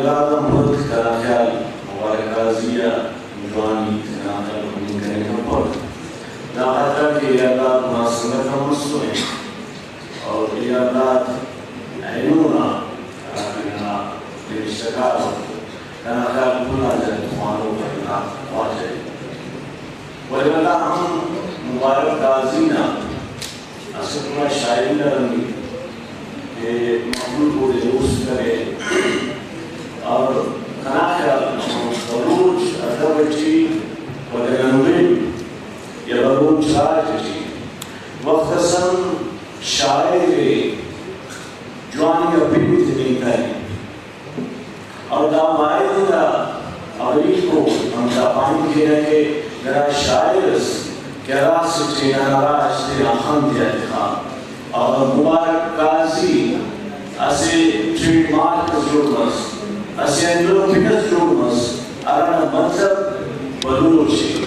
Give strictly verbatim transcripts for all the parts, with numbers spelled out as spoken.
دادان پد کنا خیال مبارک قاضی آ جوان ہیت تینا خیال مننگ کنے کپک۔ دا خاطران کہ یلہ غاک نا سنگت ہم مسنے اور یلہ غاک اینو نا ہراکہ ننا نوشتہ کار ء، کنا خیال کل آ زیات خوانوک آ تینا خواجہ ء۔ ولے ولدا ہم مبارک قاضی نا اسہ پورا شاعری نا رنگ ء کہ مخلوق اودے دوست کرے۔ اور کنا خیال بلوچ ادب ٹی ولدا ہندن یا بلوچ راج ٹی وخت اس ہم شاعر ء جوانی آ پن تننگ کائک۔ اور دا ماہرنگ آ اولیکو ہم دا پاننگ کینہ کہ گڑا شاعر اس کہ ہرا اسٹ ننا راج تینا خن تیا تخا۔ اور مبارک قاضی اسہ ٹریڈ مارک اس جوڑ مس، اسہ اینڈو پن اس جوڑ مس، ہرانا مطلب بلوچ ء۔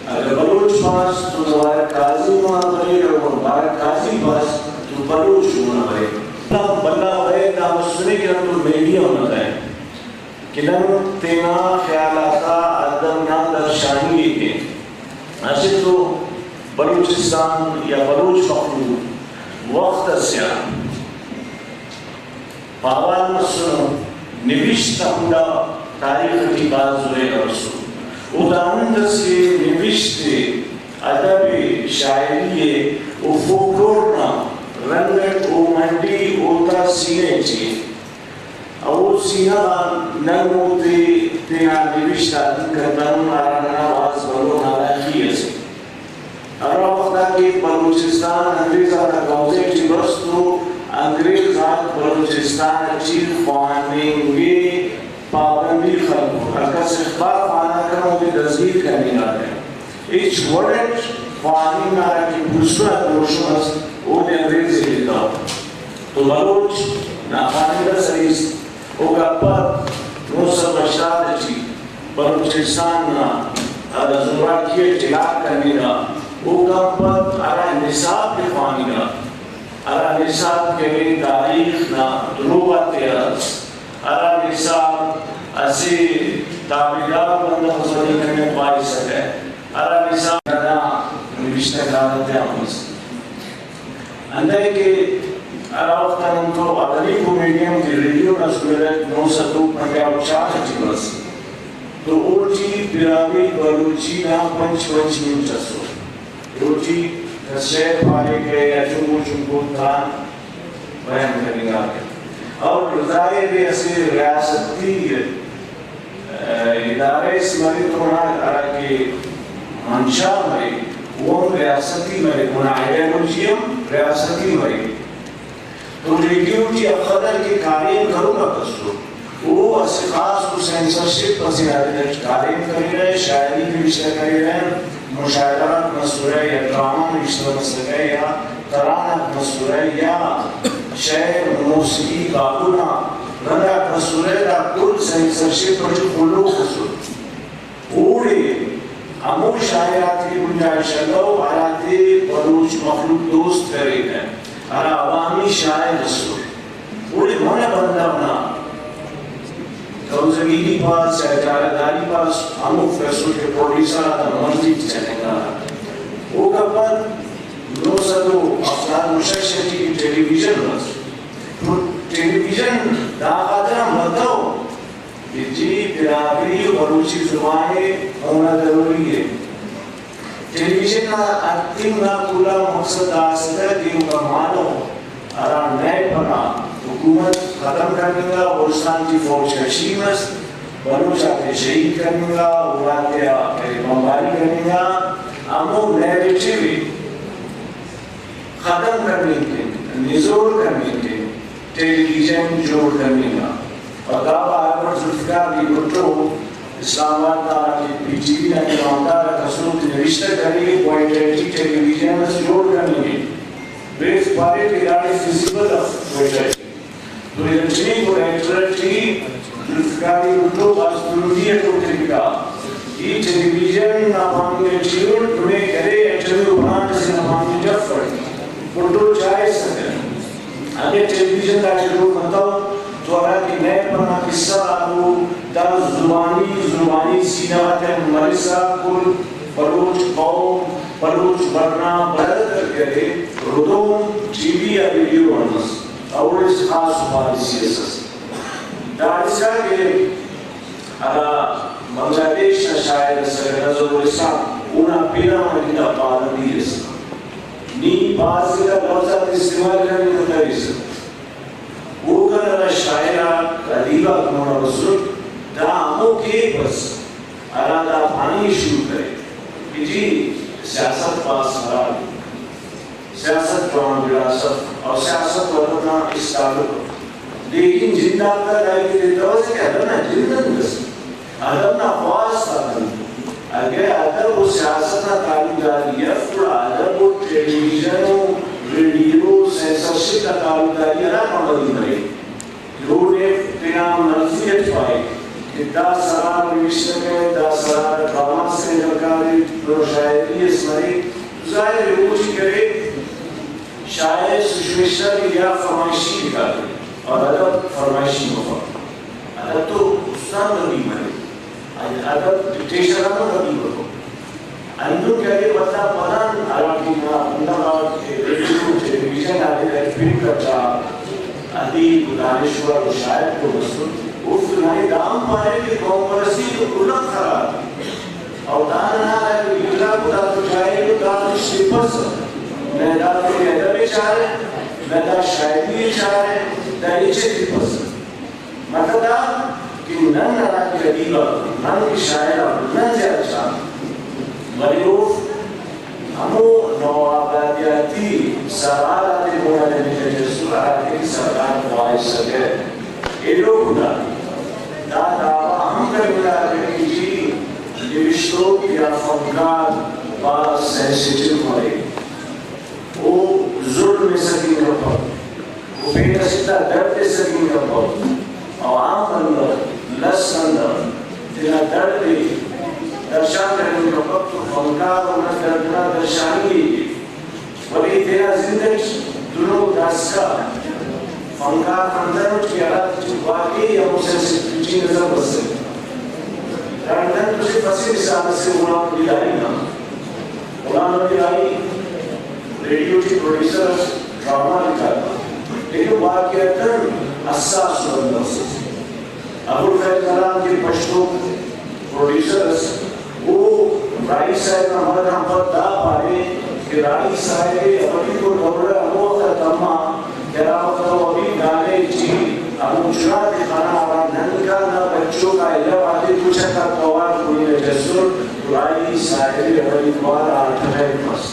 اگہ بلوچ پاس تو مبارک قاضی منا بریک، اگہ مبارک قاضی پاس تو بلوچ منا بریک۔ بھلا ویل دا مسنے کہ نن تو میڈیا نا کائک کہ نن تینا خیالات آ ادب نا درشانی ء کین۔ اسہ تو بلوچستان یا بلوچ مخلوق وخت اسے آ پاوال مسنو، نوشت ہندا تاریخ ٹی بھاز زورے برسو۔ او داہند اسے نوشت ء، ادب ء، شاعری ء، او فوکلور نا رنگ اٹ او منڈی اوتا سینہ ٹی ء۔ او سینہ غان نن اوتے تینا نوشت آتون کتنن، ہرا ننا بھاز بھلو نالائخی اسے۔ ہرا وخت آ کہ بلوچستان انگریز آتا قبضہ ٹی بس تو انگریز آک بلوچستان ٹی خواننگ ء پابندی خلکر۔ ہرکس اخبار خواناکہ اودے دزگیر کننگاکہ۔ ہچ وڑ اٹ خواننگ نا ہراکہ بڑزکنا پورشن اس اودے انگریز ء لکھاو۔ تو بلوچ ناخوانندہ سلیس۔ اوکان پد نو سد و ہشتاد ٹی بلوچستان نا ہرا زوراکی ٹی ہلاک کننگا، اوکان پد ہرا نصاب کہ خواننگا، ہرا نصاب کہ تاریخ نا دروغ آتیا ئس، ہرا نصاب اسہ تابعدار بندغ اس ودی کننگ خواہسکہ، ہرا نصاب ننا نوشتہ کار آتیا ہم ئس۔ ہندادے کہ ہرا وخت آ نن تو اولیکو میڈیم تے ریڈیو نا سلرک نو سد و پنجاہ و چار ٹی بس تو اوٹی براہوئی بلوچی نا پنچ پنچ منٹ ئسر۔ اوٹی کس شعر پاریکہ یا چنکو چنکو تران بیان کننگاکہ۔ اور ظاہر ء اسہ ریاستی ادارہ اس مرے تو اونا ہراکہ منشا مرے، او ہم ریاستی مرے، اونا آئیڈیالوجی ہم ریاستی مرے۔ تو ریڈیو ٹی ہرخدر کہ کاریم کروک آک اسر، او اسہ خاص و سینسرشپ اسے نا ردٹ کاریم کریرہ، شاعری نوشتہ کریرہ، مشاعرہ غاک مسرہ یا ڈرامہ نوشتہ مسکہ یا تران آک مسرہ یا شعر، موسیقی، باکو نا رنگ آک مسرہ، دا کل سینسرشپ ٹی خلوک اسر۔ اوڑے ہمو شاعر آتے گنجائش الو ہراتے بلوچ مخلوق دوست کریکہ، ہرا عوامی شاعر اسر۔ اوڑے منہ بندغ نا قوضہ گیری پاس یا اجارہ داری پاس ہموفک اسر کہ پروڈیوسر آتا مرضی ٹی چلینگارہ۔ اوکان پد نو سد و ہفتاد و شش ٹی ٹیلی ویژن مس۔ تو ٹیلی ویژن دا خاطران بتو کہ جی براہوئی و بلوچی زبان ء ہونا ضروری ء۔ ٹیلی ویژن نا ہرتنگ نا کل آن مقصد دا اسکہ کہ اوکان مالو ہرا نیب انا حکومت ختم کننگا، بلوچستان ٹی فوج کشی مس، بلوچ آتے شہید کننگا، اوراتیا بمباری کننگا، ہمو نیریٹیو ء ختم کننگ کن، نزور کننگ کن ٹیلی ویژن جوڑ کننگ ء۔ و دا بارو اٹ ذوالفقار علی بھٹو اسلام آباد نا ہراکہ پی ٹی وی نا ایوانکار آک اسر اوفتے نوشتہ کرے کہ کوئٹہ ٹی ٹیلی ویژن اس جوڑ کننگے۔ بیس پاریٹ کہ داڑے فزیبل اف کوئٹہ ٹی۔ تو ارٹمیکو ایکٹر ٹی ذوالفقار علی بھٹو بھاز ترندی اٹ اوفتے پٹا۔ ای ٹیلی ویژن نا پاننگ اٹی اٹ نمے کرے، ایٹمی پلانٹ اسے نا پاننگ اٹ اف اٹ۔ بھٹو چاہسکہ اگہ ٹیلی ویژن داڑے جوڑ متو تو ہرا کہ نیپ انا قصہ غاکو، دا زبانی زبانی سینہ غاتیان مرسا کل بلوچ قوم، بلوچ ورنا بلد کرے، ردوم ٹی وی آ ویڈیو آن مس، اوڑے خاص پالیسی اس ئس۔ داڑسا کہ ہرا بنگلہ دیش نا شاعر ئسکہ نذر الاسلام، اونا پن آن ٹی دا پابندی ئس۔ نی بھاز انگا لوز آتے استعمال کننگ کریسہ۔ اوکان ہرا شاعر آک، ادیب آک مونا بسر، دا ہمو کیپ ئس ہرا دا پاننگ ئے شروع کرے کہ جی، سیاست بھاز خراب ءِ، سیاست جوان گڑاس اف اور سیاست و ادب نا ہچ تعلق اف، لیکن جند آتا دائیکہ تتوسہ کہ ادب نا جند انت ئس، ادب نا خواست آک انت۔ اگہ ادب و سیاست نا تعلقداری اف، گڑا ادب و ٹیلی ویژن و ریڈیو سینسرشپ نا تعلقداری ہرا پانبندی مریک۔ دہن تینا مرضی اٹ پائک کہ دا سرار نوشتہ کرے، دا سرار ڈرامہ اس کرے، درکار ءِ، نو شاعری اس مرے، ظاہر ءِ او ٹی کرے۔ شاعر سچویشنل یا فرمائشی لکھاتے، اور ادب فرمائشی مفک۔ ادب تو استاد نا بھی مرے، ادب ڈکٹیشن آن نا بھی مرو۔ ہندن کہ اگہ بندغ پدان ہراٹی نا بندغ آک ریڈیو، ٹیلی ویژن آتے پن کرتا، ادیب، دانشور و شاعر تو بسر، اوفک ننے دا ہم پاریر کہ قوم پرستی تو کلک خراب ءِ۔ اور دا ننا ہراکہ گڑاکو دا تو جاہل ءُ، دا تو تپسہ، نہ دا تو ادب ءِ چارہ، نہ دا شاعری ءِ چارہ، دا ہچ ءِ تپسہ۔ مطلب دا کہ نن ہراکہ ادیب آک، نن کہ شاعر آک، نن زیات چار، ولے اوفک ہمو نوآبادیاتی سرحال آتے مون آ تننگ ٹی اسر ہراکہ سرکار خواہسکہ ایلو گنا۔ دا دعویٰ ہم کننگاکہ کہ جی نوشتوک یا فنکار بھاز سینسیٹیو مریک، او ظلم ءِ سگنگ کپک، او پین اسٹ آ درد ءِ سگنگ کپک، او عام بندغ، لس بندغ تینا درد ءِ درشان کننگ کپک تو فنکار اونا درد نا درشانی ءِ کیک۔ ولے تینا زند اٹ دنو داسکا فنکار خنتنٹ کہ ہراتیٹی واقعی ہمو سینسٹیوٹی نظر بسنے۔ داڑے نن تسے پسہ مثال اسے غلام نبی راہی نا۔ غلام نبی راہی ریڈیو ٹی پروڈیوسر اس، ڈرامہ لکھاتا، لیکن واقعتاً حساس بندغ ئس۔ ابوالخیر ملان کہ پشتو پروڈیوسر ئس، او راہی صاحب نا مرگ آن پد دا پارے کہ راہی صاحب ءِ اولیکو دورہ ہمو وخت آ تما کہ ہرا وخت او ابھی گانے ٹی ہمو چنا تے خنا ہرا نن کا نا بچوک آ ایلم آتے کچک آ توار کننگ ٹی اسر، راہی صاحب ءِ اولیکو وار آ ٹغیٹ مس۔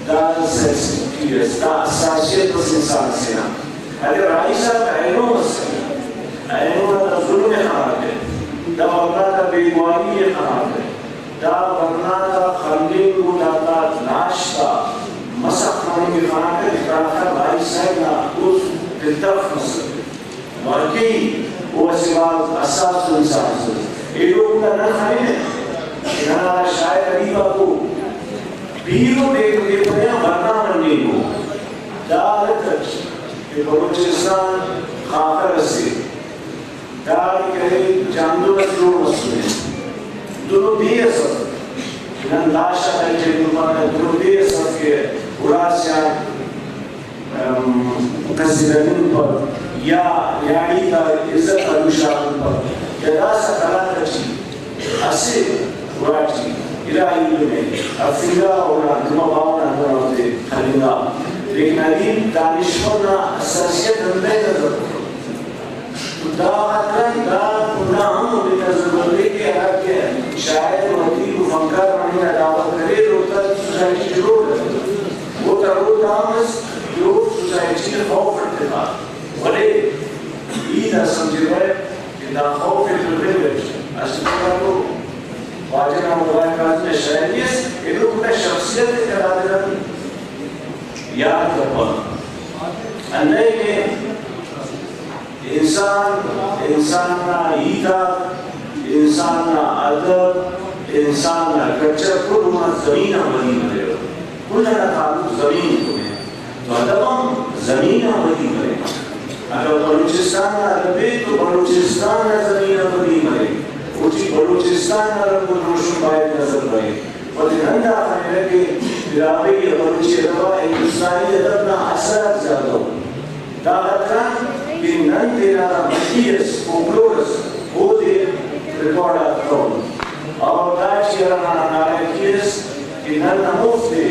دا سینسٹیوٹی ئس، دا حساسیت ئس انسان سے نا۔ اگہ راہی صاحب اینو مسنے، اینو نا دا ظلم ءِ خناکہ، دا ورنا تا بیگواہی ءِ خناکہ، دا ورنا تا خلنگ و داتا لاش تا مسخ مننگ ءِ خناکہ، داخہ راہی صاحب نا است دلترف مسنے۔ واقعی او اسہ بھاز حساس انسان ئس۔ ایلو گڑا نن خننہ کہ ننا شاعر ادیب آکو پیرو بے، بے پنہ ورنا مننگو۔ دا حالت اٹ کہ بلوچستان خاخر اسے، داڑے کرے جاندن اس جوڑ مسنے۔ دنو دے اس اف۔ نن لاش آتا ہیت ءِ پانہ، دنو دے اس اف کہ گڑاسے آن، ام، کسے دننگ پک یا نیاڑی تا عزت آ دوشاغنگ پک یا داسہ قلات اٹی اسہ اراٹی الہی ایلم ءِ ہرفنگا، اونا نما باوہ نا ہندن اوفتے خلنگا۔ لیکن ادیب دانشور نا حساسیت ہندن نظر تو دا غاتران دا کنڈا ہم اولیکا ضرورت ءِ کہ ہراکہ شاعر و ادیب و فنکار مننگ نا دعویٰ کریر، اوتا سوسائٹی ٹی رول ءِ۔ اوتا رول دا ہم ئس کہ او سوسائٹی ءِ خوف اٹ تخا۔ ولے ای دا سمجھبہ کہ دا خوف ءِ تربت اٹ اسہ جگہ تو خواجہ نا مغائے قاضی نا شاعری ئس، ایلو گڑا شخصیت ءِ قرار دے یات کپک۔ ہندے کہ انسان، انسان نا ہیت آک، انسان نا ادب، انسان نا کلچر کل اونا زمین آن ودی مریرہ۔ کل انا تعلق زمین تون ءِ۔ تو ادب ہم زمین آن ودی مریک۔ اگہ بلوچستان نا ادب ءِ تو بلوچستان نا زمین آ ودی مریک، اوٹی بلوچستان نا رنگ و دروشم باید نظر بریک۔ ولے نن دا خننہ کہ براہوئی یا بلوچی ادب آ ہندوستانی ادب نا اثر آک زیادہ ءُ۔ دا خاطران کہ نن تینا ہرا مٹی اس، فوکلور اس، اودے ریکارڈ آتتون۔ اور دا ٹی ہرا ننا نالائکی اس کہ نن ہموفتے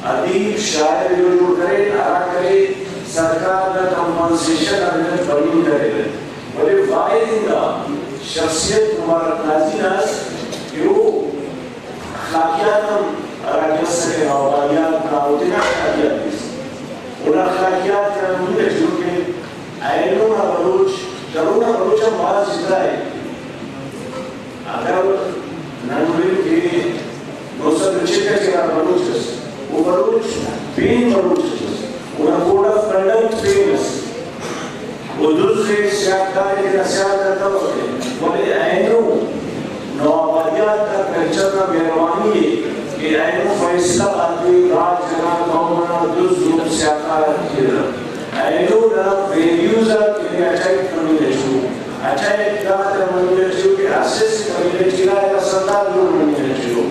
ادیب، شاعر ایلو جوڑ کرین، ہرا کرے سرکار نا کمپنسیشن نا منٹ بننگ کریرہ۔ ولے واحد انگا شخصیت مبارک قاضی نا اس کہ او اخلاقیات ہم ہرا کہ اسکہ نوآبادیات نا، او تینا اخلاقیات اس۔ اونا اخلاقیات تینا مونی ٹی ہُرک کہ اینو نا بلوچ، درو نا بلوچ آن بھاز جدا ءِ۔ اگر نن ہُرن کہ نو سد و چل اٹی ہرا بلوچ اس، او بلوچ پین بلوچ اس، اونا کوڈ آف کنڈکٹ پین اس۔ او دز ءِ، سیاہکار ءِ، تینا سیال نا توک ءِ، ولے اینو نوآبادیات نا کلچر نا مہربانی ءِ کہ اینو فیصلہ غاتے راج انا، قوم انا دز و سیاہکار آتے کیرہ۔ اینو ننا ویلیوز آک تینے اٹیک مننگ اٹی ءُ۔ اٹیک داڑے مننگ اٹی ءُ کہ اسہ اسہ کمیونٹی نا اینو سردار جوڑ مننگ اٹی ءُ۔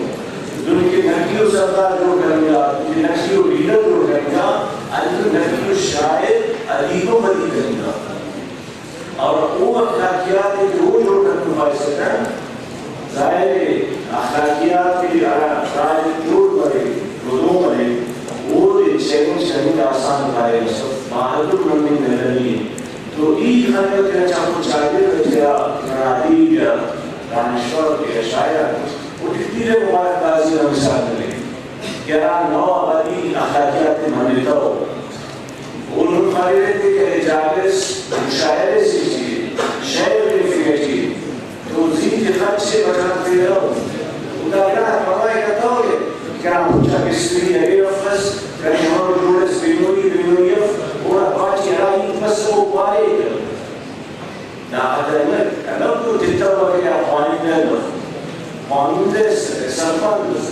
دن کہ نکی ءُ سردار جوڑ کننگا، دن کہ نکی ءُ لیڈر جوڑ کننگا، ہندن نکی ءُ شاعر، ادیب و ودی کننگا۔ اور او اخلاقیات ءِ کہ او جوڑ کننگ خواہسکہ، ظاہر ءِ اخلاقیات ءِ ہرا راج جوڑ مرے، ردوم مرے، اودے چیلنج کننگ آسان کاریم ئس اف، بہادر مننگ مہربانی ءِ۔ تو ای خننگ تینا چاکو چاگڑد ئٹی آ، ننا ادیب یا دانشور یا شاعر، اوٹی پیرہ مبارک قاضی نا مثال ملک کہ ہرا نوآبادی اخلاقیات ءِ منتو۔ او نن پاریرہ کہ ارے جاگہ اس مشاعرہ سے ٹی، شعر بنفنگ ٹی، تو زی تے خرچ ءِ بٹھان تیرہ۔ او دا گڑا پرواہ کتورے کہ ہرا مچا بستری ارے افس، کنے ہمرو جوڑ اس بنوئی، بنوئی اف، اونا پاٹی ہرا ہیت بس او پارے۔ دا خاطر انگا الم تو تتوہ یا خوانندہ الو، خوانندہ ئس، سرپند ئس،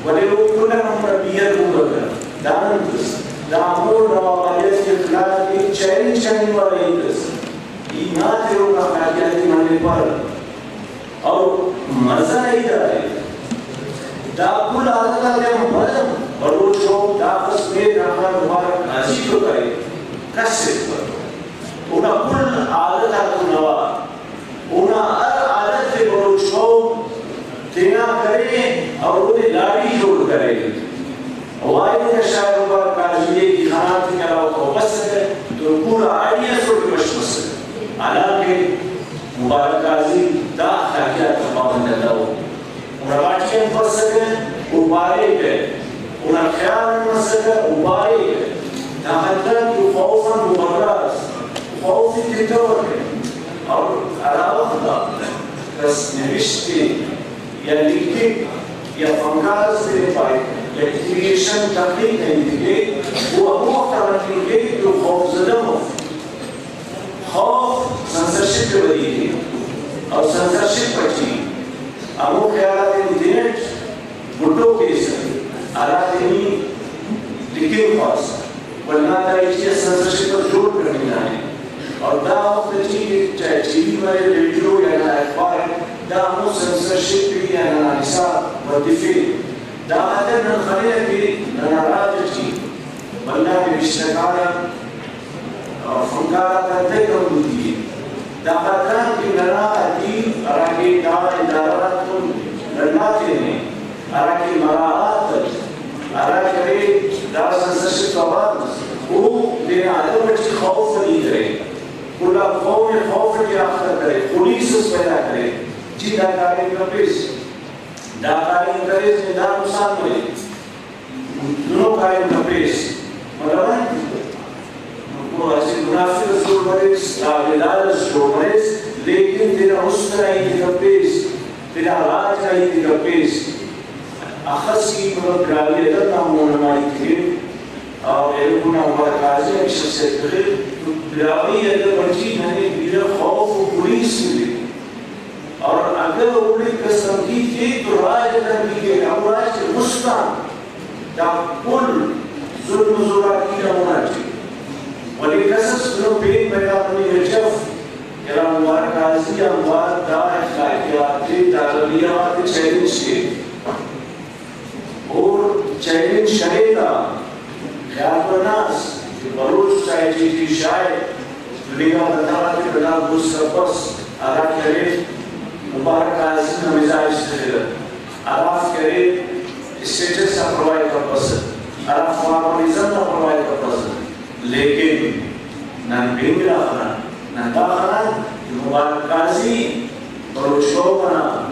ولے او کل آن ہمونا بیئر مونگا کرا۔ دا انت ئس؟ دا ہمو نوآبادیات کے خلاف ایک چیلنج کننگ والا ہیت ئس۔ ای نا تیوکا خالیاتی منپر۔ اور مزہ ای دا ارے۔ دا کل عادت آتے ہم پد ہم بلوچ قوم داخس نے داخان مبارک قاضی تو کرے، کس افک۔ اونا کل عادت آتون اوار۔ اونا ہر عادت تے بلوچ قوم تینا کرے اور اودے لاڑی جوڑ کرے۔ واحد انگا شاعر مبارک قاضی ءِ کہ خناتے کہ ہرا وخت او بسکہ تو پورا آڈینس اوٹی بش مسکہ۔ حالانکہ مبارک قاضی دا اخلاقیات نا پابند ہلو۔ اونا پارٹی انت بسکہ، او پاریکہ، اونا خیال انت مسکہ، او پاریکہ۔ دا مطلب کہ او خوف آن مبرا ئس، خوف ءِ تتوکہ۔ اور ہرا وخت آ کس نوشت کیک یا لکھک یا فنکار اس تینے پائک یا کریئیشن تخلیق نا ہیت ءِ کیک، او ہمو وخت آ رنگ ءِ کیک کہ او خوف زدہ مف۔ خوف سنسرشپ ءِ ودی کے، اور سنسرشپ اٹی ہمو خیال آتے نی تینٹ بڈو کیسہ ہراتے نی لکھنگ خواس، ولدا دا ہچ سنسرشپ اس جوڑ کننگانے۔ اور دا وخت اٹی کہ چاہے ٹی وی مرے، ریڈیو یا ننا اخبار ءِ، دا ہمو سنسرشپ ءِ یا ننا حساب ودفے۔ دا خاطر نن خننہ کہ ننا راج اٹی بھلا نوشتہ کار آک اور فنکار آتا انتئے کمزوری ءِ؟ دا خاطران کہ ننا ادیب ہراکہ دا ادارہ غاتتون رندا تینے، ہراکہ مراعات اٹ، ہراکہ ارے دا سنسرشپ اوار مس، او تینا ادب اٹی خوف ودی کرے، کل آ قوم ءِ خوف اٹی آختہ کرے، پولیس اس پیدا کرے، جی دا کاریم کپیس، دا کاریم کریس نے دا نقصان مریک۔ دنو کاریم کپیس، مطلب اسہ منافق اس جوڑ مریس، دعویدار اس جوڑ مریس، لیکن تینا است نا ہیت ءِ کپیس، تینا راج نا ہیت ءِ کپیس۔ اخس ای مطلب براہوئی ادب نا موہ نما ہیت ءِ کیک، اور ایلو گنا مبارک قاضی نا شخصیت تخک، تو براہوئی ادب اٹی ننے بیرہ خوف و پولیس ملک۔ اور اگہ اوڑے کس تنقید کیک تو راج ءِ تنقید کیک، ہمو راج کہ مست آن دا کل ظلم و زوراکی نا اونا ٹی۔ ولے کس اس نو پین پیدا کننگ اٹی اف، گڑا مبارک قاضی آن بعد دا اخلاقیات تے، دا رویہ غاتے چیلنج کے۔ اور چیلنج کرے تا، خیال مناس کہ بلوچ سوسائٹی ٹی شاید دنیا بندغ آتے بھلا بڑز کپس، ہرا کہ ارے مبارک قاضی نا مزاج تخرہ، ہرافک ارے اسٹیٹس نا پرواہ کپسہ، ہرافک فارملزم نا پرواہ کپسہ۔ لیکن نن پین گڑا خنان، نن دا خنان کہ مبارک قاضی بلوچ قوم انا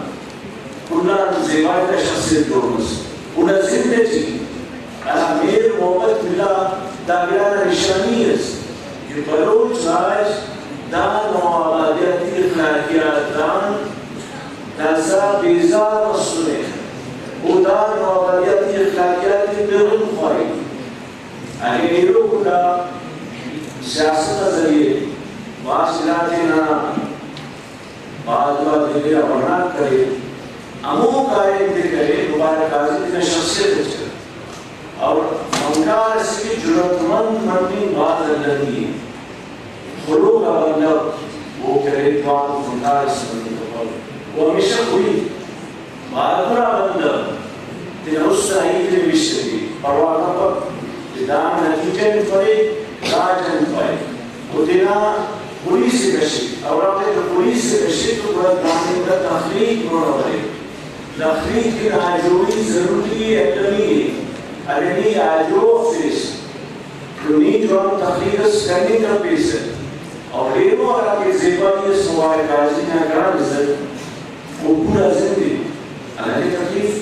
کل آن زیبا انگا شخصیت جوڑ مس۔ اونا زند ٹی ہرا مہر محبت ملا، دا گڑا نا نشانی ئس کہ بلوچ راج دا نوآبادیاتی اخلاقیات آن داسہ بیزار مسنے۔ او دا نوآبادیاتی اخلاقیات ءِ پرغنگ خواہک۔ اگہ ایلو گڑا سیاست نا ذریعہ بھاز گڑاتے ننا بھاز بھاز دل آ ورناک کرے، ہمو کاریم تے کرے، مبارک قاضی تینا شخصیت اٹ کرے۔ اور فنکار اسے کہ جرات مند مننگ بھاز المی ءِ۔ خلوق آ بندغ او کرے، جوان فنکار اسے مننگ کپک۔ او ہمیشہ خلی بہادر آ بندغ تینا است آ ہیت ءِ نوشتہ کے، پرواہ کپک کہ دانا نتیجہ انت بریک، راج انت پائک۔ او تینا خلیس ءِ کشک، اور اگہ تو خلیس ءِ کشک تو گڑا دانا تخلیق مون آ بریک۔ تخلیق کن آجوئی ضروری ءِ، المی ءِ۔ اگہ نی آجو افیس تو نی جوان تخلیق اس کننگ کپیسہ۔ اور ایلو ہراکہ زیبائی اس مبارک قاضی نا گڑا عزت او پورا زند ءِ۔ حالانکہ تکلیف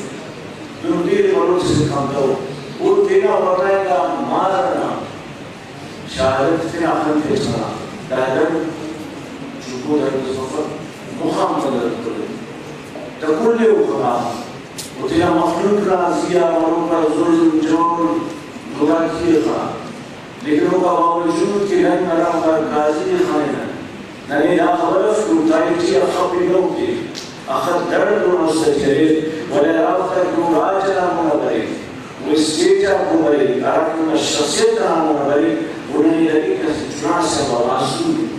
دن دیر بلوچ اسے کمتو۔ او تینا ورنا انگا مار انا شہادت تینا خن تیٹ خنا۔ دا دن چکو درد سفر مخام درد کل۔ تکل او خنا۔ او تینا مخلوق نا زی آ مروکا ظلم، جور، دراکی ءِ خنا۔ لیکن اوکا باوجود کہ نن ہرا مبارک قاضی ءِ خننہ، ننے دا خبر اف کہ اوتائی ٹی اخہ پنو کے، اخہ دڑد اونا است ٹی اریر، ولے ہرا وخت کہ او راج انا مون آ بریک، او اسٹیٹ آ مون آ بریک، ہراکہ اونا شخصیت انا مون آ بریک، او ننے لگک اسہ چنا سے آ معصوم ءِ۔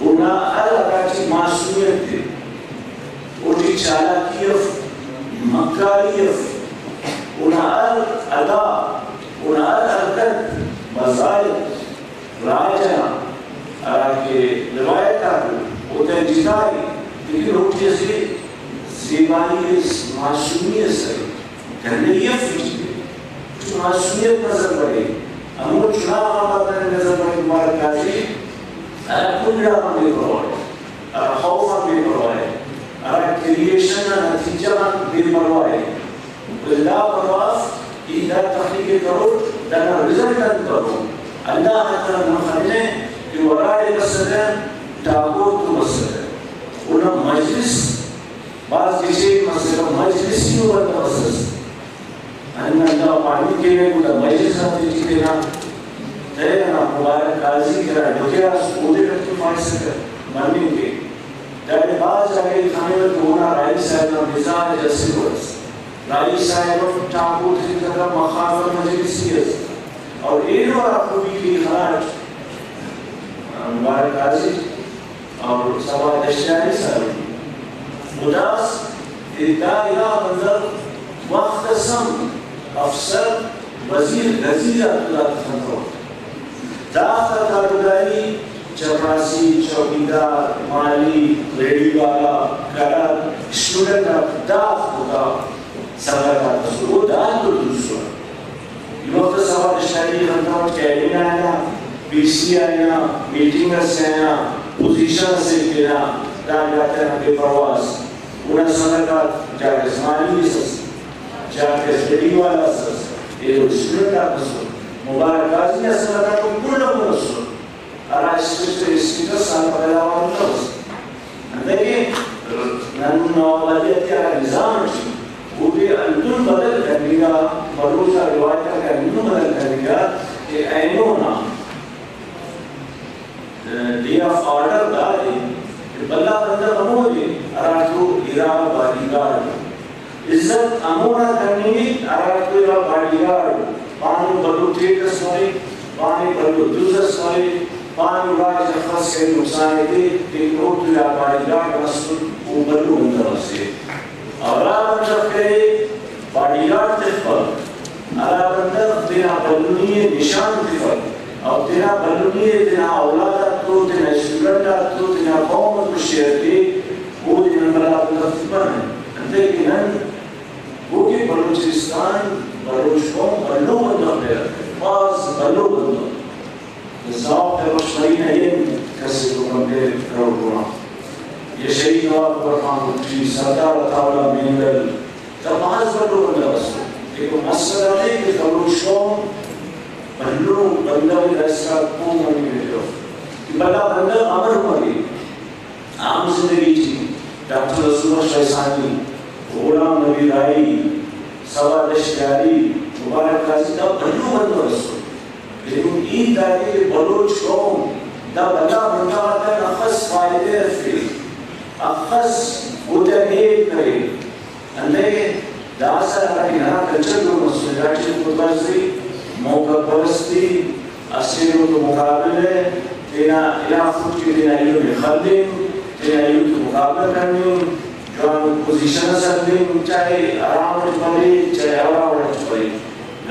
اونا ہر ادا ٹی معصومیت ءِ، اوٹی چالاکی اف، مکاری اف، اونا ہر ادا، اونا ہر حرکت مزائد راج انا ہراکہ روایت آک ءِ، اوتیان جتا ءِ، لیکن اوٹی اسہ زیبائی اس، معصومی اس ارے۔ گندگی اف ٹی ءِ، معصومیت نظر بریک۔ ہمو چنا غان پد ننے نظر بریک مبارک قاضی ہرا کنڈ آن بے پرواہ ءِ، ہرا خوف آن بے پرواہ ءِ، ہرا کریئیشن نا نتیجہ غان بے پرواہ ءِ۔ ولدا پرواہ اف، ای دا تخلیق ءِ کروٹ، دانا رزلٹ انت مرو۔ اللہ تعالیٰ نن خننہ کہ وراڑے بسکہ، ٹاگور تو بسکہ۔ اونا مجلس بھاز گچین مسکہ، مجلسی ءُ بندغ اس ئس۔ ہندا پاننگ کینہ، گڑا مجلس آتے ٹی تینا تینا مبارک قاضی کرا ڈکھیا اس، اودے ڈٹ کے پاریسکہ مننگ کے۔ داڑے بھاز جاگہ ٹی خننگ کہ اونا راہی صاحب نا مزاج اسہ وڑ ئس۔ راہی صاحب اف ٹاکو تخنگ تا، مخالف مجلسی ئس۔ اور ایلو ہرا خوبی کہ خناٹ مبارک قاضی اور صبا دشتیاری صاحب ٹی۔ گداس دا اِرا بندغ وخت اس ہم افسر، وزیر، غزیر آک دا تخنتو۔ دافتا تعلقداری چپراسی، چوکیدار، مالی، ریڑی والا، کڑک، اسٹوڈنٹ آک دافک اوتا سنگت آک اسر، او دافک تو دوسر۔ ای وخت اس اوار شاعری خنتوٹ کہ اینو نا، پی سی آ نا میٹنگ اسے آ، پوزیشن اسے تینا، دا گڑا تینا بے پرواہ ئس۔ اونا سنگت آک جاگہ اس مالی اس ئس، جاگہ اس ریڑی والا اس ئس، ایلو اسٹوڈنٹ آک اسر، مبارک قاضی نا سنگت آک کل ہمون اسر۔ ہرا اسٹیٹس، اسٹیٹس آن پیداوار متوس۔ انتئے کہ نن نوآبادیاتی ہرا نظام اٹی اودے ہندن بدل کننگا، بلوچ آ روایت آک ہندن بدل کننگا کہ اینو نا ڈے آف آرڈر دادے کہ بھلا بندغ ہمودے ہراڑتو ارا باڈی گارڈ۔ عزت ہمونا کننگک ہراڑتو ارا باڈی گارڈ۔ پانو بھلو ٹیک اس مریک، پانے بھلو دز ئس مرے، پانے اُراٹی اخس کرے نقصان ایتے، لیکن اوڑتون یا باڈی گارڈ ئسر، او بھلو بندغ ئسے۔ اور ہرا بندغ کرے باڈی گارڈ تخپک، ہرا بندغ تینا بھلنی ءِ نشان تفک اور تینا بھلنی ءِ تینا اولاد آتتو، تینا اسٹوڈنٹ آتتو، تینا قوم آتتو شیئر کے، اودے نن بھلا بندغ تخپنہ۔ انتئے کہ نن گوگے بلوچستان، بلوچ قوم بھلو بندغ پیدا کرے، بھاز بھلو بندغ۔ نظام ءِ بخش مرینہ اے کس ءِ تو کنپیئر کروڑ گنا۔ یا شہید نواب اکبر خان بگٹی، سردار عطا اللہ مینگل، دا بھاز بھلو بندغ ئسر۔ لیکن مسئلہ دادے کہ بلوچ قوم بھلو بندغ ءِ دائسکان پہہ مننگ ٹی اف کہ بھلا بندغ امر مرے۔ عام زندگی ٹی ڈاکٹر رسول بخش رئیسانی، غلام نبی راہی، صبا لشکیاری، مبارک قاضی دا بھلو بندغ ئسر۔ لیکن ہیت دادے کہ بلوچ قوم دا بھلا بندغ آتیان اخس فائدہ ہرفے، اخس اوتیان ہیل کرے۔ ہندے داسہ ہراکہ ننا کلچر جوڑ مسنے، داٹی خود غرضی، موقع پرستی، اسہ ایلو تو مقابل ءِ، تینا خلاف اٹ کہ تینا ایلم ءِ خلنگ، تینا ایلم تو مقابلہ کننگ، جوان پوزیشن اس ہلنگ، چاہے آرام اٹ مرے، چاہے ہرا وڑ اٹ مرے،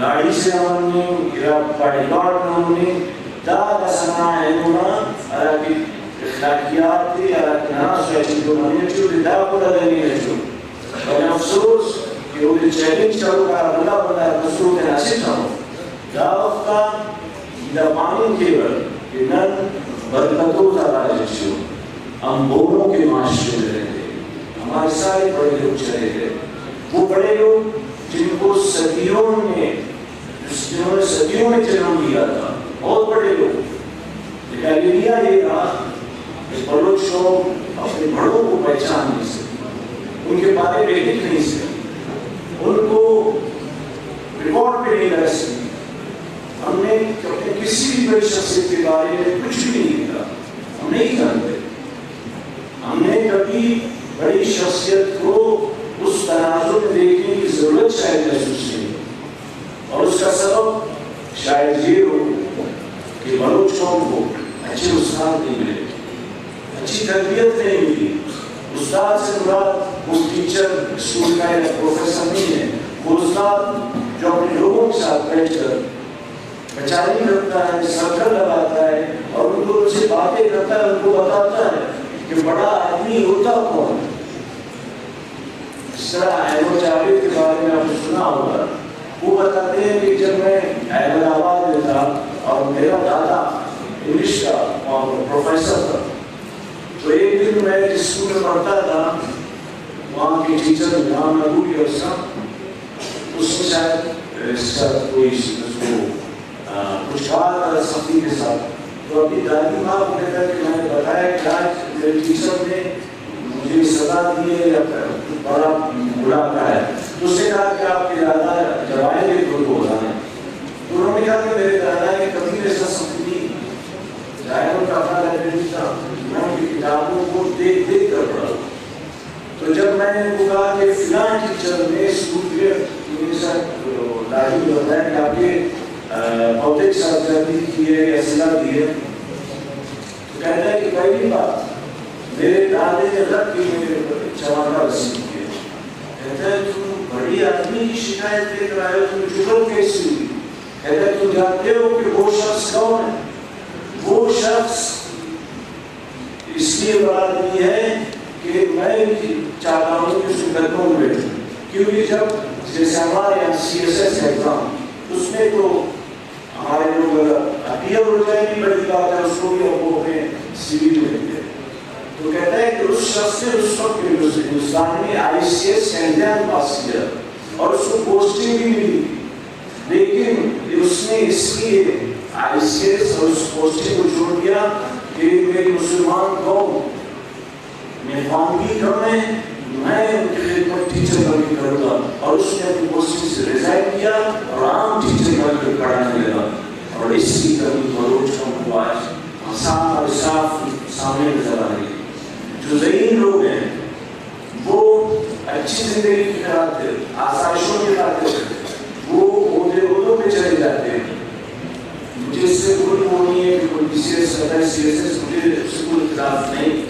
گاڑی سے ہم ہلنگ، ارا باڈی گارڈ نا ہلنگ، دا داسہ ننا اینو نا ہراکہ اخلاقیات ءِ، ہراکہ ننا سوسائٹی تو مننگ اٹی ءُ، دا گڑا دننگ اٹی ءُ۔ ولے افسوس کہ اودے چیلنج کروک آ بھلا بندغ آک مسر، تینا اسٹ ہمو۔ دا وخت آ ای دا پاننگ کیوہ کہ نن برکتو تا راج اٹی اُن، ہم بونو کے معاشرے میں رہتے ہیں، ہمارے سارے بڑے لوگ چلے گئے، وہ بڑے لوگ جن کو صدیوں نے، جنہوں نے صدیوں میں جنم لیا تھا، بہت بڑے لوگ۔ لیکن المیہ یہ رہا کہ بلوچ قوم اپنے بڑوں کو پہچان نہیں سکی، ان کے بارے میں لکھ نہیں سکی، ان کو ریکارڈ پہ نہیں رکھ سکی۔ ہم نے اپنے کسی بھی بڑی شخصیت کے بارے میں کچھ بھی نہیں لکھا، ہم نہیں جانتے۔ ہم نے کبھی بڑی شخصیت کو اس تناظر میں دیکھنے کی ضرورت شاید محسوس نہیں۔ اور اس کا سبب شاید یہ ہو کہ بلوچ قوم کو اچھے استاد نہیں ملے، اچھی تربیت نہیں ملی۔ استاد سے مراد وہ ٹیچر، اسکول کا یا پروفیسر نہیں ہے، وہ استاد جو اپنے لوگوں کے ساتھ بیٹھ کر کچہری کرتا ہے، سرکل لگاتا ہے اور ان لوگوں سے باتیں کرتا ہے، ان کو بتاتا ہے کہ بڑا آدمی ہوتا کون ہے۔ اس طرح احمد جاوید کے بارے میں آپ نے سنا ہوگا، وہ بتاتے ہیں کہ جب میں احمد آباد میں تھا اور میرا دادا انگلش کا وہاں پر پروفیسر تھا، تو ایک دن میں جس اسکول میں پڑھتا تھا، وہاں کے ٹیچر، نام میں بھول گیا اس کا، اس نے شاید اس کا کوئی اس کو، آ، کچھ کہا تھا سختی کے ساتھ۔ تو اپنی دادی ماں کو کہتا ہے کہ میں نے بتایا کہ آج میرے ٹیچر نے مجھے سزا دی ہے یا بڑا بلا کہا ہے۔ تو اس نے کہا کہ آپ کے دادا جب آئیں گے تو ان کو بتانا ہے۔ تو انہوں نے کہا کہ میرے دادا نے کبھی ایسا سخت نہیں کیا۔ ظاہر ان کا اپنا لائبریری تھا، میں ان کی کتابوں کو دیکھ دیکھ کر پڑھا۔ تو جب میں نے ان کو کہا کہ فلاں ٹیچر نے اسکول کے، مجھے سر راجو نے بتایا کہ آپ کے، آ، بہت ایک ساتھ غلطی کی ہے یا سزا دی ہے، تو کہتا ہے کہ پہلی بات میرے دادے نے رکھ کے میرے اوپر چماٹا رسید کیا۔ کہتا ہے، تم بڑے آدمی کی شکایت لے کر آئے ہو، تمہیں جرأت کیسی ہوئی؟ کہتا ہے، تم جانتے ہو کہ وہ شخص کون ہے؟ وہ شخص اس لیے بڑا آدمی ہے کہ میں بھی چاہتا ہوں کہ اس کے قدموں میں بیٹھوں، کیونکہ جب جیسے ہمارے یہاں سی ایس ایس کا ایگزام، اس میں تو ہمارے لوگ اگر اپیئر ہو جائے بھی بڑی بات ہے، اس کو بھی ہم کو اپنے سی وی میں لکھتے ہیں۔ تو کہتا ہے کہ اس شخص نے اس وقت ہندوستان میں آئی سی ایس کا امتحان پاس کیا اور اس کو پوسٹنگ بھی ملی، لیکن اس نے اس لیے آئی سی ایس اور اس پوسٹنگ کو چھوڑ دیا کہ میری مسلمان قوم میں خواندگی کم ہے، میں ان کے لیے پر ٹیچر بن کے کروں گا، اور اس نے اپنی پوسٹنگ سے ریزائن کیا اور عام ٹیچر بن کے پڑھانے لگا۔ اور اس کی کمی بلوچ قوم کو آج صاف اور صاف سامنے نظر آ رہی ہے۔ جو ذہین لوگ ہیں، وہ اچھی زندگی کی خاطر، آسائشوں کی خاطر وہ عہدے عہدوں پہ چلے جاتے ہیں۔ اس سے کوئی وہ نہیں ہے کہ کوئی بی سی ایس کرتا ہے، سی ایس ایس، مجھے اس سے کوئی اختلاف نہیں۔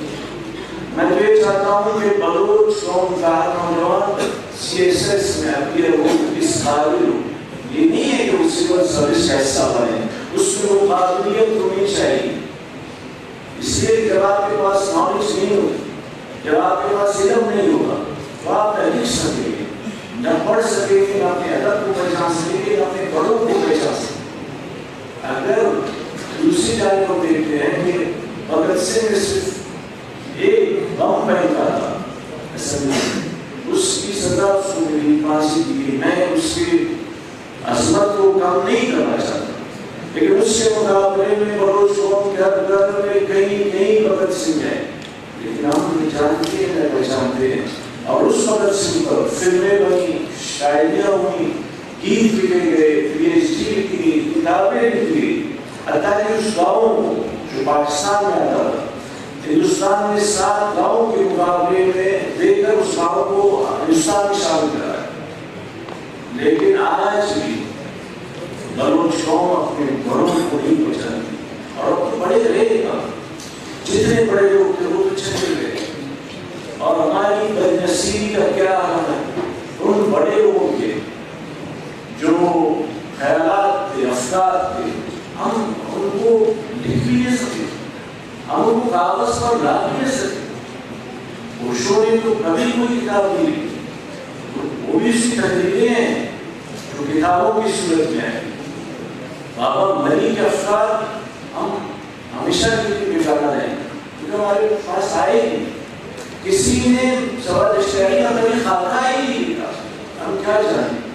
میں تو یہ چاہتا ہوں کہ بلوچ قوم کا ہر نوجوان سی ایس ایس میں اپیئر ہو، اس قابل ہو۔ یہ نہیں ہے کہ وہ سول سروس کا حصہ بنے، اس میں وہ قابلیت ہونی چاہیے۔ اس لیے کہ جب آپ کے پاس نالج نہیں ہوگی، جب آپ کے پاس علم نہیں ہوگا، تو آپ نہ لکھ سکیں گے، نہ پڑھ سکیں گے، نہ اپنے ادب کو پہچان سکیں گے، نہ اپنے بڑوں کو پہچان سکیں گے۔ اگر دوسری جانب ہم دیکھتے ہیں کہ بھگت سنگھ نے صرف ایک بم پھینکا تھا اسمبلی میں، اس کی سزا اس کو ملی، پھانسی دی گئی۔ میں اس کے عظمت کو کم نہیں کرنا چاہتا، لیکن اس کے مقابلے میں بلوچ قوم کے ہر گھر میں کہیں کہیں بھگت سنگھ ہے، لیکن ہم نہ جانتے ہیں نہ پہچانتے ہیں۔ اور اس بھگت سنگھ پر فلمیں بنی، شاعریاں ہوئی، گیت لکھے گئے، پی ایچ ڈی لکھی گئی، کتابیں لکھی گئی۔ حتیٰ کہ اس گاؤں کو، جو پاکستان میں آتا تھا، ہندوستان میں سات گاؤں کے مقابلے میں دے کر اس گاؤں کو ہندوستان میں شامل کرایا۔ لیکن آج بھی بلوچ قوم اپنے بڑوں کو نہیں پہچانتی، اور اب تو بڑے رہے گا، جتنے بڑے لوگ تھے وہ تو چلے گئے۔ اور ہماری بدنصیبی کا کیا عالم ہے ان بڑے لوگوں کے، جو خیالات تھے، افکار تھے، ہم ان کو لکھ بھی نہیں سکے، ہم ان کو کاغذ پر لا بھی نہیں سکے۔ اوشو نے تو کبھی کوئی کتاب نہیں لکھی، وہ بھی اس کی تحریریں ہیں جو کتابوں کی صورت میں آئیں۔ بابا مری کے افکار ہم ہمیشہ کے لیے بے پردہ رہیں، کیونکہ ہمارے پاس آئے ہی نہیں۔ کسی نے سوا دشتیاری کا کبھی خاکہ ہی نہیں لکھا، ہم کیا جانیں۔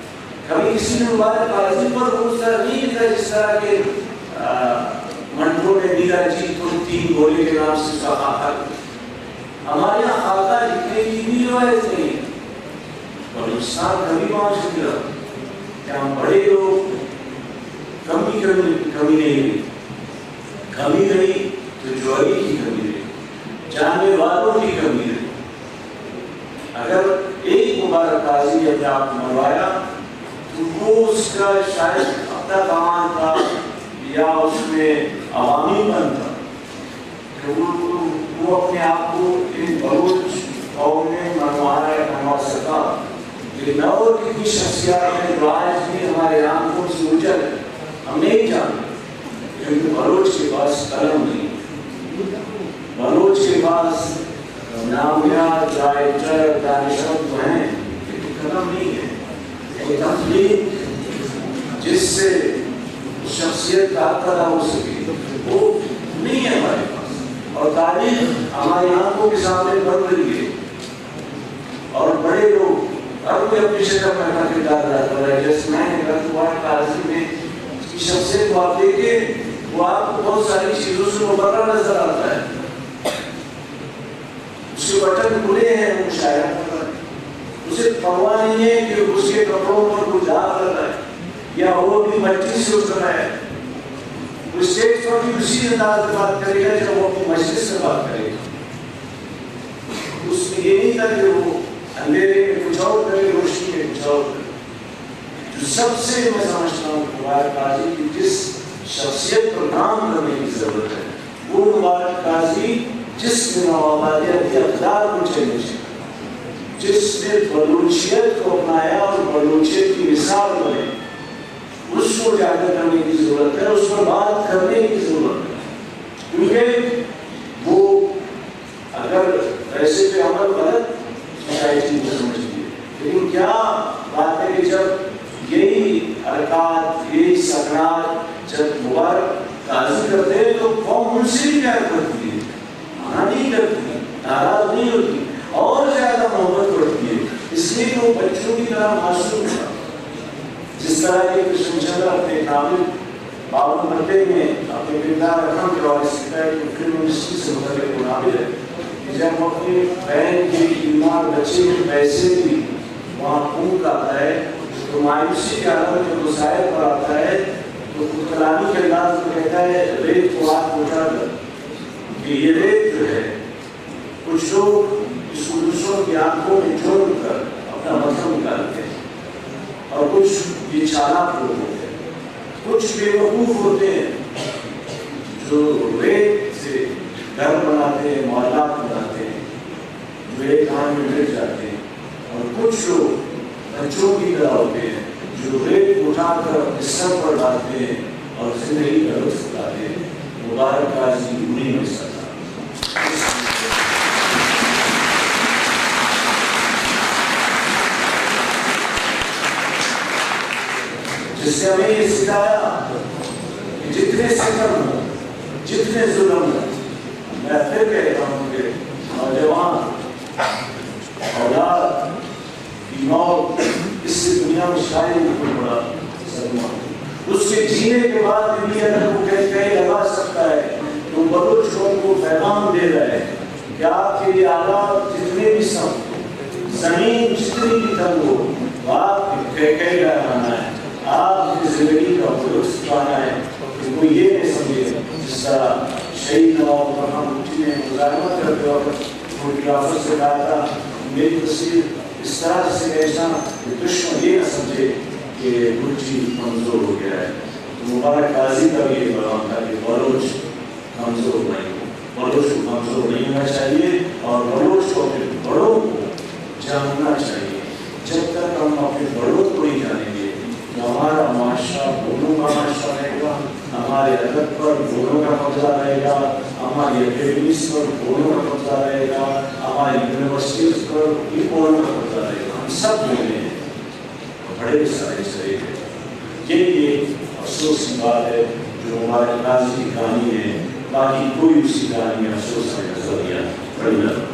کبھی کسی نے مبارک قاضی پر وہ اس طرح نہیں لکھا جس طرح کہ، آ، منٹو نے میرا جی تم تین گولے کے نام سے اس کا خاکہ لکھا۔ ہمارے یہاں خاکہ لکھنے کی بھی روایت نہیں ہے۔ بلوچستان کبھی معاف نہیں کرا کہ ہم بڑے لوگ، کمی، کمی، کمی نہیں رہی۔ کمی رہی تو جوہری کی کمی رہی، جاننے والوں کی کمی رہی۔ اگر ایک مبارک قاضی نے اپنے آپ کو مروایا تو وہ اس کا شاید اپنا کمال تھا یا اس میں عوامی پن تھا۔ کہ وہ، وہ اپنے آپ کو ان بلوچ قوم نے منوایا ہے، منوا سکا۔ لیکن اور کتنی شخصیات ہیں جو آج بھی ہمارے آنکھوں سے اوجھل ہے، ہم نہیں جانتے، کیونکہ بلوچ کے پاس قلم نہیں ہے، بلوچ کے پاس نامیات رائٹر، دانشور تو ہیں، لیکن قلم نہیں ہے۔ ایک تخلیق جس سے شخصیت کا حق ادا ہو سکے، وہ نہیں ہے ہمارے پاس۔ اور تاریخ ہماری آنکھوں کے سامنے بن رہی ہے۔ اور بڑے لوگ، ہر کوئی اپنی شکل میں اپنا کردار ادا کر رہا ہے۔ جیسے میں نے کہا، مبارک قاضی میں اس کی شخصیت کو آپ دیکھیں، وہ آپ کو بہت ساری چیزوں سے مبرا نظر آتا ہے۔ اس کے بٹن کھلے ہیں، وہ مشاعرہ کر رہا ہے۔ اسے پرواہ نہیں ہے کہ اس کے کپڑوں پر کوئی داغ لگا ہے یا وہ بھی مٹی سے اٹھ رہا ہے۔ وہ اسٹیج پر بھی اسی انداز میں بات کرے گا جب وہ اپنی مجلس میں بات کرے گا۔ اس میں یہ نہیں تھا کہ وہ اندھیرے میں کچھ اور کرے، روشنی میں کچھ اور کرے۔ جو سب سے، میں سمجھتا ہوں، مبارک قاضی کی جس شخصیت پر کام کرنے کی ضرورت ہے، وہ مبارک قاضی جس میں نوآبادیاتی اقدار کو چیلنج کیا، جس نے بلوچیت کو اپنایا اور بلوچیت کی مثال بنے، اس کو اجاگر کرنے کی ضرورت ہے، اس پر بات کرنے کی ضرورت ہے، کیونکہ وہ اگر ایسے پہ عمل غلط سوسائٹی کو سمجھتی ہے، لیکن کیا بات ہے کہ جب یہی حرکات، یہی سکنات جب مبارک قاضی کرتے ہیں تو قوم ان سے بھی پیار کرتی ہے، منع نہیں کرتی، ناراض نہیں ہوتی، اور زیادہ محبت بڑھتی ہے، اس لیے کہ وہ بچوں کی طرح معصوم تھا۔ جس طرح کہ کرشن چندر اپنے ناول باون پتے میں اپنے کردار اکرم کے حوالے سے لکھا ہے کہ فلم انڈسٹری سے متعلق وہ ناول ہے کہ جب وہ اپنے بہن کے بیمار بچے کے پیسے بھی وہاں پھونک آتا ہے تو مایوسی کے عالم میں مسائل پر آتا ہے تو خود کلامی کے انداز میں کہتا ہے، ریت کو ہاتھ اٹھا کر کہ یہ ریت جو ہے، کچھ لوگ اس کو دوسروں کی آنکھوں میں جھونک کر اپنا مطلب نکالتے ہیں اور کچھ یہ چالاک لوگ ہوتے ہیں، کچھ بے وقوف ہوتے ہیں جو ریت سے گھر بناتے ہیں، محلات بناتے ہیں، جو ایک آن میں مٹ جاتے ہیں، اور کچھ لوگ بچوں کی طرح ہوتے ہیں، جو ریت اٹھا کر بستر پر ڈالتے ہیں اور زندگی کا لطف اٹھاتے ہیں۔ مبارک قاضی انہیں میں سے تھا۔ جس سے ہمیں یہ سکھایا کہ جتنے ستم ہوں، جتنے ظلم ہوں، میں پھر کہتا ہوں کہ نوجوان، اولاد کی موت اس سے دنیا میں شاید ہی کوئی بڑا صدمہ ہو۔ اس کے جینے کے بعد بھی اگر وہ کہیں کہیں لگا سکتا ہے، تو بلوچ قوم کو پیغام دے رہا ہے کہ آپ کے یہ آلات جتنے بھی سخت ہو، زمین جتنی بھی تنگ ہو، تو آپ کے کہہ کہہ لگانا ہے، آپ کی زندگی کا وہ لطف اٹھانا ہے کہ کوئی یہ نہیں سمجھے جس طرح شہید نواب عبدالرحمن بگٹی نے مزاحمت کرتے وقت فوٹوگرافر سے کہا تھا، میری تصویر اس طرح سے کھینچنا کہ دشمن یہ نہ سمجھے کہ بگٹی کمزور ہو گیا ہے۔ تو مبارک قاضی کا بھی یہ پیغام تھا کہ بلوچ کمزور نہیں ہو، بلوچ کو کمزور نہیں ہونا چاہیے اور بلوچ کو اپنے بڑوں کو جاننا چاہیے۔ جب تک ہم اپنے بڑوں کو نہیں جانیں گے تو ہمارا معاشرہ بوڈو کا معاشرہ رہے گا، ہمارے ادب پر بوڈو کا قبضہ رہے گا، ہماری اکیڈمیز پر بوڈو کا قبضہ رہے گا، ہماری یونیورسٹیز پر بھی بوڈو کا قبضہ رہے گا۔ ہم سب بوڈو ہیں، بڑے سارے چلے گئے۔ یہ ایک افسوس کی بات ہے جو مبارک قاضی کی کہانی ہے، باقی کوئی اس کی کہانی میں افسوس ہمیں نظر نہیں آتا۔ بڑی مہربانی۔